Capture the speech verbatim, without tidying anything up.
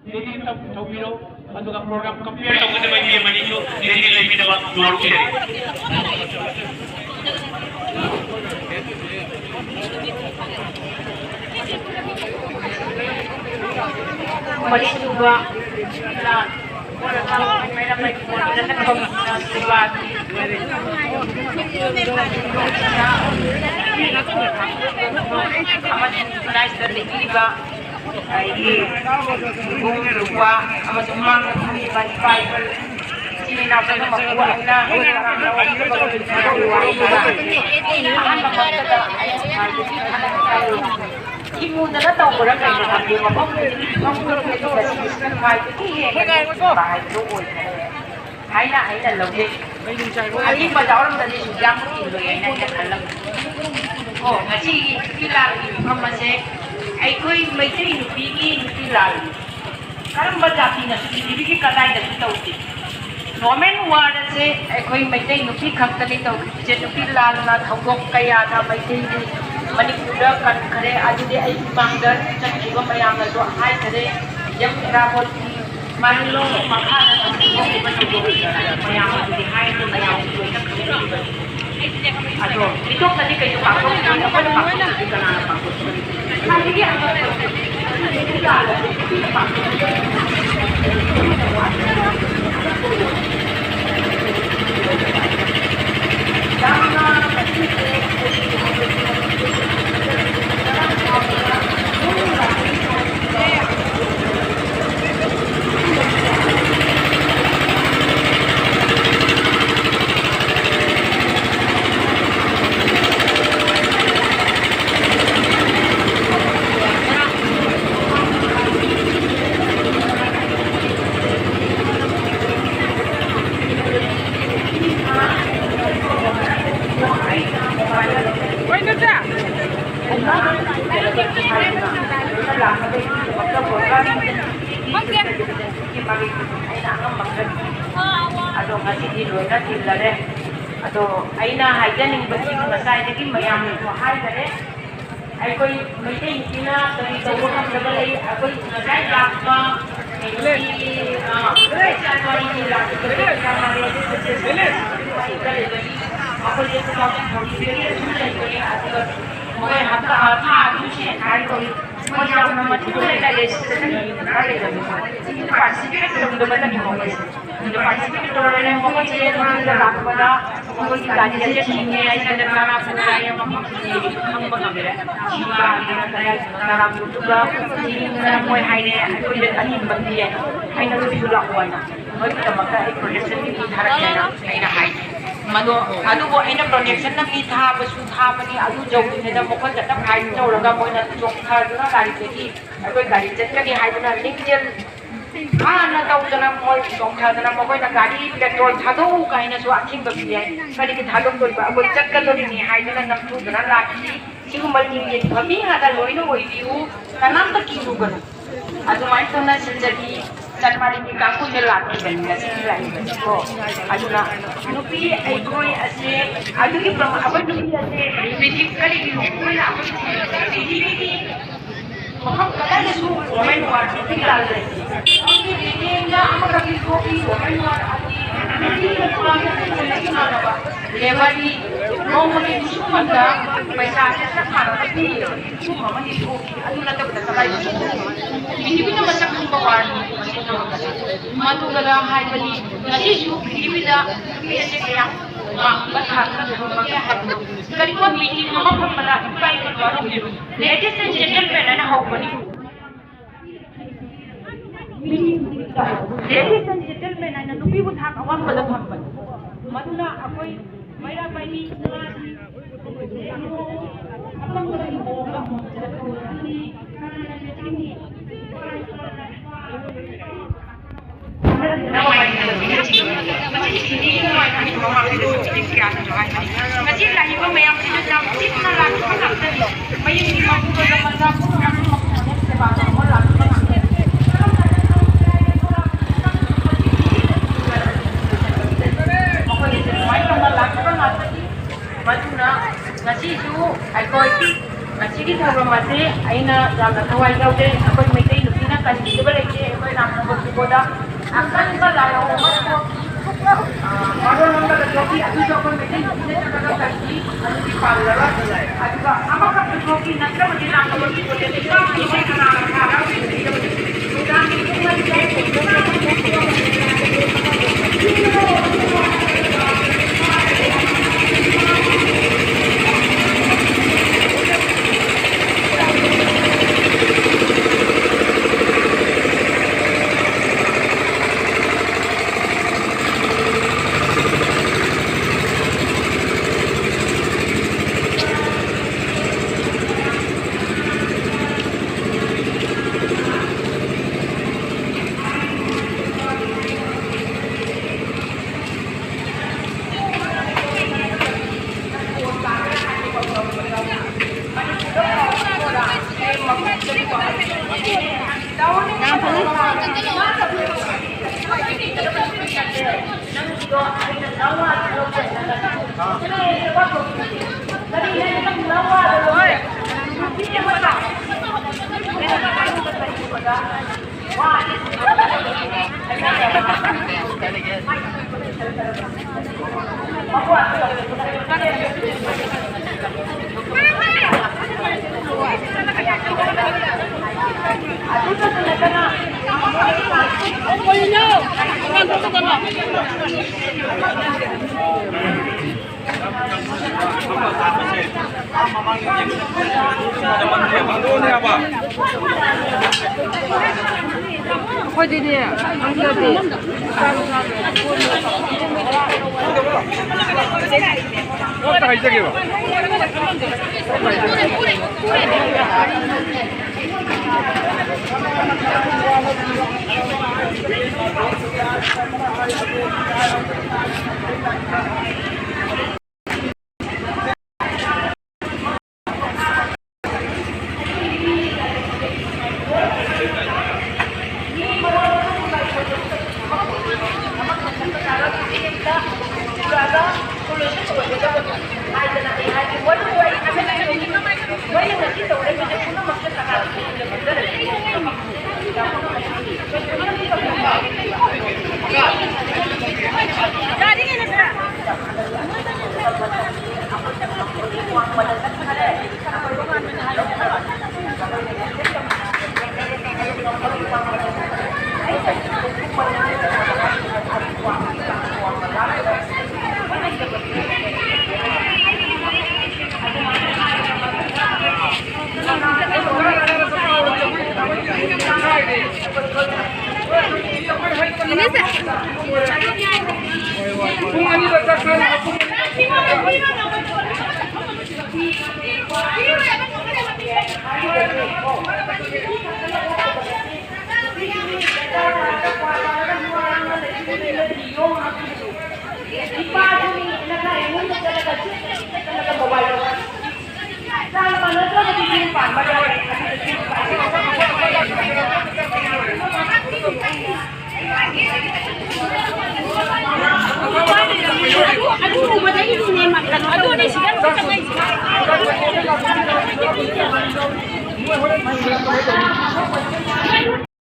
Lady ꯑꯝꯇ ꯊꯧꯕꯤꯔꯣ꯫ ꯑꯗꯨꯒ program compare ꯇꯧꯒꯗꯕ ꯃꯤ ꯑꯃꯅꯤꯁꯨ ꯂꯦꯗꯤ ꯂꯩꯕꯤꯅꯕ ꯉꯥꯎꯔꯣꯛꯆꯔꯤ꯫ ꯃꯔꯤꯁꯨꯕ ꯑꯃꯁꯨꯡ ꯈꯨꯠꯂꯥꯏꯁꯤꯗ ꯂꯦꯞꯄꯤꯕ ꯑꯩꯒꯤ ꯏꯕꯨꯡ ꯏꯄ꯭ꯋꯥ ꯑꯃꯁꯨꯡ ꯃꯥꯡꯗ ꯐꯝꯃꯤꯕ ꯏꯄꯥ ꯏꯄꯨ, ꯏꯆꯤꯟ ꯏꯅꯥꯎ ꯄꯨꯝꯅꯃꯛꯄꯨ ꯑꯩꯅ ꯑꯍꯥꯟꯕ ꯃꯛꯇꯗ ꯑꯩ ꯏꯃꯨꯡꯗꯅ ꯇꯧꯕ꯭ꯔꯥ ꯀꯩꯅꯣ ꯈꯪꯗꯦ, ꯃꯐꯝ ꯈꯨꯗꯤꯡꯒꯤ ꯃꯐꯝ ꯈꯨꯗꯤꯡꯒꯤ ꯉꯁꯤ ꯈ꯭ꯋꯥꯏꯗꯒꯤ ꯍꯦꯟꯅ ꯅꯨꯡꯁꯤꯕ ꯍꯥꯏꯕꯗꯨ ꯑꯣꯏꯈ꯭ꯔꯦ ꯍꯥꯏꯅ ꯑꯩꯅ ꯂꯧꯖꯩ꯫ ꯑꯁꯦꯡꯕ ꯌꯥꯎꯔꯝꯗ꯭ꯔꯗꯤ ꯁꯨꯛꯌꯥꯝ ꯀꯤꯔꯣꯏ ꯍꯥꯏꯅ ꯑꯩꯅ ꯈꯜꯂꯝꯃꯤ꯫ ꯑꯣ, ꯉꯁꯤꯒꯤ ꯅꯨꯄꯤ ꯂꯥꯜꯒꯤ ꯃꯐꯝ ꯑꯁꯦ ꯑꯩꯈꯣꯏ ꯃꯩꯇꯩ ꯅꯨꯄꯤꯒꯤ ꯅꯨꯄꯤ ꯂꯥꯜꯅꯤ꯫ ꯀꯔꯝꯕ ꯖꯥꯇꯤꯅꯁꯨ ꯄ꯭ꯔꯤꯊꯤꯕꯤꯒꯤ ꯀꯗꯥꯏꯗꯁꯨ ꯇꯧꯗꯦ꯫ ꯅꯣꯔꯃꯦꯟ ꯋꯥꯔ ꯑꯁꯦ ꯑꯩꯈꯣꯏ ꯃꯩꯇꯩ ꯅꯨꯄꯤ ꯈꯛꯇꯅꯤ ꯇꯧꯈꯤꯕꯁꯦ꯫ ꯅꯨꯄꯤ ꯂꯥꯜꯅ ꯊꯧꯗꯣꯛ ꯀꯌꯥꯗ ꯃꯩꯇꯩꯒꯤ ꯃꯅꯤꯄꯨꯔꯗ ꯀꯟꯈ꯭ꯔꯦ꯫ ꯑꯗꯨꯗꯤ ꯑꯩ ꯏꯃꯥꯡꯗ ꯆꯠꯈꯤꯕ ꯃꯌꯥꯝꯅꯁꯨ ꯍꯥꯏꯈꯔꯦ꯫ ꯌꯪ ꯏꯔꯥꯕꯣꯠꯀꯤ ꯃꯥꯒꯤ ꯃꯈꯥꯗ ꯊꯧꯗꯣꯛꯈꯤꯕ ꯊꯧꯗꯣꯛ ꯃꯌꯥꯝ ꯑꯗꯨꯗꯤ ꯍꯥꯏꯔꯒ ꯃꯌꯥꯝꯁꯨ ꯂꯣꯏꯅ ꯈꯪꯅꯔꯤꯕꯅꯤ꯫ ꯑꯗꯣ ꯃꯤꯇꯣꯞꯇꯗꯤ ꯀꯩꯁꯨ ꯄꯥꯡꯊꯣꯛꯇꯦ, ꯑꯩꯈꯣꯏꯅ ꯄꯥꯡꯊꯣꯛꯇ꯭ꯔꯗꯤ ꯀꯅꯥꯅ ꯄꯥꯡꯊꯣꯛꯀꯅꯤ? ꯈ꯭ꯋꯥꯏꯗꯒꯤ ꯑꯍꯥꯟꯕ ꯄꯥꯡꯊꯣꯛꯄ ꯑꯗꯣ ꯉꯁꯤꯗꯤ ꯂꯣꯏꯅ ꯊꯤꯜꯂꯔꯦ꯫ ꯑꯗꯣ ꯑꯩꯅ ꯍꯥꯏꯖꯅꯤꯡꯕꯗꯤ ꯉꯁꯥꯏꯗꯒꯤ ꯃꯌꯥꯝꯅꯁꯨ ꯍꯥꯏꯈꯔꯦ꯫ ꯑꯩꯈꯣꯏ ꯃꯩꯇꯩ ꯅꯨꯄꯤꯅ ꯀꯔꯤ ꯇꯧꯕ ꯉꯝꯗꯕ ꯂꯩ? ꯑꯩꯈꯣꯏ ꯉꯁꯥꯏ ꯂꯥꯛꯄ ꯀꯩꯅꯣꯒꯤ, ꯑ, ꯉꯁꯥꯏ ꯆꯥꯟꯋꯥꯔꯤꯒꯤ ꯂꯥꯛꯄꯗꯣ ꯀꯌꯥ ꯃꯥꯜꯂꯦ? ꯑꯗꯨ ꯈꯔ ꯂꯩꯕꯅꯤ꯫ ꯑꯩꯈꯣꯏꯁꯦ two thousand fourteen ꯗꯒꯤ ꯑꯗꯨꯝ ꯂꯩꯕꯅꯤ꯫ ꯑꯗꯨꯒ ꯃꯣꯏ ꯍꯞꯇꯥ, ꯊꯥ ꯑꯗꯨꯝ ꯁꯦꯟ ꯈꯥꯏ ꯇꯧꯏ꯫ ꯃꯣꯏ ꯌꯥꯝꯅ ꯃꯊꯧ ꯂꯩꯇꯦ, ꯁꯤꯗ ꯆꯠꯅꯤꯡꯕ ꯗꯔꯀꯥꯔ ꯂꯩꯇꯕꯅꯤꯀꯣ꯫ ꯁꯤꯗ participate ꯇꯧꯗꯕ ꯅꯠꯇꯦ ꯃꯣꯏꯁꯦ꯫ ꯑꯗꯨꯗ participate ꯇꯧꯔꯦ, ꯃꯈꯣꯏꯁꯦ ꯃꯣꯏꯗ ꯂꯥꯛꯄꯗ ꯃꯈꯣꯏꯒꯤ ꯒꯥꯔꯤꯁꯦ ꯊꯤꯡꯉꯦ, ꯁꯤꯗ ꯇꯔꯥ ꯄꯨꯡ ꯉꯥꯏꯔꯦ, ꯃꯐꯝ ꯈꯪꯕ ꯉꯝꯗ꯭ꯔꯦ꯫ ꯁꯤꯕ ꯍꯥꯏꯗꯅ ꯀꯗꯥꯏꯗꯅꯣ ꯇꯔꯥ ꯄꯨꯡꯗꯨꯒ ꯊꯤꯡꯗꯅ ꯃꯣꯏ ꯍꯥꯏꯔꯦ, ꯑꯩꯈꯣꯏꯗ ꯑꯅꯤ ꯄꯤꯌꯦ, ꯑꯩꯅ ꯑꯗꯨꯁꯨ ꯂꯥꯛꯑꯣ ꯍꯥꯏꯅ꯫ ꯃꯣꯏꯒꯤꯗꯃꯛꯇ ꯑꯩ protection ꯊꯥꯔꯛꯀꯦꯅ ꯑꯩꯅ ꯍꯥꯏ꯫ ꯃꯗꯣ, ꯑꯗꯨꯕꯨ ꯑꯩꯅ protection ꯅ ꯃꯤ ꯊꯥꯕꯁꯨ ꯊꯥꯕꯅꯤ, ꯑꯗꯨ ꯌꯧꯗ꯭ꯔꯤꯉꯩꯗ ꯃꯈꯣꯏ ꯈꯛꯇ fight ꯇꯧꯔꯒ ꯃꯣꯏꯅ ꯆꯣꯡꯊꯗꯨꯅ ꯒꯥꯔꯤꯗꯒꯤ ꯑꯩꯈꯣꯏ ꯒꯥꯔꯤ ꯆꯠꯀꯅꯤ ꯍꯥꯏꯗꯨꯅ ꯂꯤꯡꯖꯦꯜ ꯍꯥꯟꯅ ꯇꯧꯗꯅ ꯃꯣꯏ ꯆꯣꯡꯊꯗꯅ ꯃꯈꯣꯏꯅ ꯒꯥꯔꯤ petrol ꯊꯥꯗꯣꯛꯎ ꯀꯥꯏꯅꯁꯨ ꯑꯊꯤꯡꯕ ꯄꯤ ꯍꯥꯏ꯫ ꯀꯔꯤꯒꯤ ꯊꯥꯗꯣꯛꯇꯣꯏꯕ? ꯑꯩꯈꯣꯏ ꯆꯠꯀꯗꯧꯔꯤꯅꯤ ꯍꯥꯏꯗꯨꯅ ꯅꯝꯊꯨꯗꯅ ꯂꯥꯛꯈꯤ꯫ ꯁꯤꯒꯨꯝꯕ ꯂꯤꯡꯖꯦꯜ ꯐꯕꯤ ꯉꯥꯛꯇ ꯂꯣꯏꯅ ꯑꯣꯏꯕꯤꯌꯨ, ꯀꯅꯥꯝꯇ ꯀꯤꯔꯨꯒꯅꯨ꯫ ꯑꯗꯨꯃꯥꯏꯅ ꯇꯧꯅ ꯁꯤꯟꯖꯔꯤ꯫ ꯆꯠꯃꯥꯏꯒꯤ ꯀꯥꯡꯕꯨꯁꯦ ꯂꯥꯛꯈꯤꯕꯅꯤ ꯉꯁꯤꯒꯤ ꯂꯥꯛꯏꯕꯁꯤꯀꯣ꯫ ꯑꯗꯨꯅ ꯅꯨꯄꯤ ꯑꯩꯈꯣꯏ ꯑꯁꯦ, ꯑꯗꯨꯒꯤ ꯄ꯭ꯔꯃꯥ-, ꯑꯩꯈꯣꯏ ꯅꯨꯄꯤ ꯑꯁꯦ ꯄ꯭ꯔꯤꯊꯤꯕꯤ ꯀꯔꯤꯒꯤꯅꯣ ꯑꯩꯈꯣꯏꯅ ꯑꯩꯈꯣꯏ ꯄ꯭ꯔꯤꯊꯤꯕꯤꯒꯤ ꯃꯐꯝ ꯀꯗꯥꯏꯗꯁꯨ women war ꯅꯨꯄꯤ ꯂꯥꯟ ꯂꯩꯇꯦ꯫ ꯅꯨꯄꯤꯒꯤ ꯂꯦꯡꯖꯦꯜꯗ ꯑꯃꯈꯛꯀꯤ ꯊꯣꯛꯏ women war ꯑꯁꯤ ꯅꯨꯄꯤꯒ ꯅꯨꯄꯥꯒ ꯂꯩꯖꯕ ꯏꯃꯥꯟꯅꯕ꯫ Labour ꯒꯤ ꯅꯣꯡꯃꯒꯤ ꯈꯨꯠꯁꯨꯃꯟꯗ ꯄꯩꯁꯥꯁꯦ ꯆꯞ ꯃꯥꯟꯅꯅ ꯄꯤꯔꯤꯕ ꯈꯨꯠꯁꯨꯝ ꯑꯃꯗꯤ ꯊꯣꯛꯈꯤ꯫ ꯑꯗꯨ ꯅꯠꯇꯕꯗ ꯀꯗꯥꯏꯗ ꯆꯠꯈ꯭ꯔꯤꯕꯅꯣ? ꯄ꯭ꯔꯤꯊꯤꯕꯤꯅ ꯃꯁꯛ ꯈꯪꯕ ꯋꯥꯔꯤꯅꯤ ꯃꯁꯤ ꯈꯪꯕꯗ꯫ ꯃꯗꯨꯒꯗ ꯍꯥꯏꯕꯅꯤ, ꯉꯁꯤꯁꯨ ꯄ꯭ꯔꯤꯊꯤꯕꯤꯗ ꯅꯨꯄꯤ ꯑꯁꯦ ꯀꯌꯥ ꯋꯥꯡꯕ ꯊꯥꯛꯇ ꯊꯝꯃꯒꯦ ꯍꯥꯏꯕꯗꯣ꯫ ꯀꯔꯤꯒꯨꯝꯕ meeting ꯑꯃ ꯐꯝꯕꯗ ꯏꯄꯥ ꯏꯄꯨ ꯋꯥꯔꯣꯝ, ladies and gentlemen ꯍꯥꯏꯅ ꯍꯧꯕꯅꯤ꯫ Ladies and gentlemen ꯍꯥꯏꯅ ꯅꯨꯄꯤꯕꯨ ꯊꯥꯛ ꯑꯋꯥꯡꯕꯗ ꯊꯝꯕꯅꯤ꯫ ꯃꯗꯨꯅ ꯑꯩꯈꯣꯏ ꯃꯩꯔꯥ ꯄꯥꯏꯕꯤ ꯅꯍꯥꯁꯤ ꯑꯄꯪꯕꯗ ꯏꯃꯣꯝꯒ ꯑꯃꯣꯝꯁꯤꯗ ꯇꯧꯔꯤ꯫ ꯑꯗꯨꯗꯤ ꯀꯅꯥꯅ ꯂꯦꯞꯆꯤꯟꯅꯤ? ꯉꯁꯤ ꯂꯥꯛꯏꯕ ꯃꯌꯥꯝꯁꯤꯁꯨ ꯌꯥꯝ ꯆꯤꯛꯅ ꯂꯥꯛꯄ ꯉꯥꯛꯇꯅꯤ꯫ ꯃꯌꯨꯝꯒꯤ ꯃꯄꯨꯔꯣꯏꯕ ꯃꯆꯥ ꯄꯨꯝꯅꯃꯛ ꯃꯄꯨꯔꯣꯏꯕ ꯁꯦꯕꯥ ꯇꯧꯕ ꯂꯥꯛꯄ ꯉꯥꯛꯇꯅꯤ꯫ ꯃꯈꯣꯏꯒꯤꯁꯨ ꯑꯗꯨꯃꯥꯏꯅ ꯇꯧꯅ ꯂꯥꯛꯄ ꯉꯥꯛꯇꯅꯤ꯫ ꯃꯗꯨꯅ ꯉꯁꯤꯁꯨ ꯑꯩꯈꯣꯏ ꯉꯁꯤꯒꯤ ꯃꯁꯤ ꯑꯩꯅ ꯌꯥꯝꯅ ꯊꯋꯥꯏ ꯌꯥꯎꯖꯩ꯫ ꯑꯩꯈꯣꯏ ꯃꯩꯇꯩ ꯅꯨꯄꯤꯅ ꯀꯟꯕꯤꯗꯕ ꯂꯩꯇꯦ꯫ ꯑꯩꯈꯣꯏ ꯂꯥꯛꯅꯕ ꯄꯣꯠꯇ ꯑꯀꯟꯕ ꯂꯥꯏ ꯑꯃ ꯊꯣꯛꯈꯤ꯫ ꯑ, ꯃꯔꯣꯜ ꯑꯃꯒ ꯊꯣꯛꯈꯤ꯫ ꯑꯗꯨꯁꯨ ꯑꯩꯈꯣꯏ ꯃꯩꯇꯩ ꯅꯨꯄꯤꯅ ꯆꯠꯂꯒ ꯀꯟꯈꯤ꯫ ꯑꯗꯨꯗꯤ ꯄꯥꯜꯂꯔꯣꯏ꯫ ꯑꯗꯨꯒ ꯑꯃꯈꯛꯁꯨ ꯊꯣꯛꯈꯤ꯫ ꯅꯠꯇ꯭ꯔꯕꯗꯤ ꯂꯥꯛꯅꯕ ꯄꯣꯠꯇ ꯂꯩꯇꯦ꯫ ꯃꯣꯏ ꯀꯅꯥꯅ ꯊꯥꯔꯒ ꯅꯨꯡꯗꯥꯡꯒꯤ ꯄꯨꯡ ꯃꯔꯤꯗ ꯑꯩꯈꯣꯏꯗꯤꯅꯦ, ꯈꯪꯖꯗꯦ꯫ ꯄꯣꯠꯇ ꯍꯥꯏꯖꯒꯦꯕ꯫ ꯑꯗꯨ ꯎꯕꯗꯒꯤꯗꯤꯅꯦ, ꯀꯩꯅꯣ ꯇꯧꯔꯦ꯫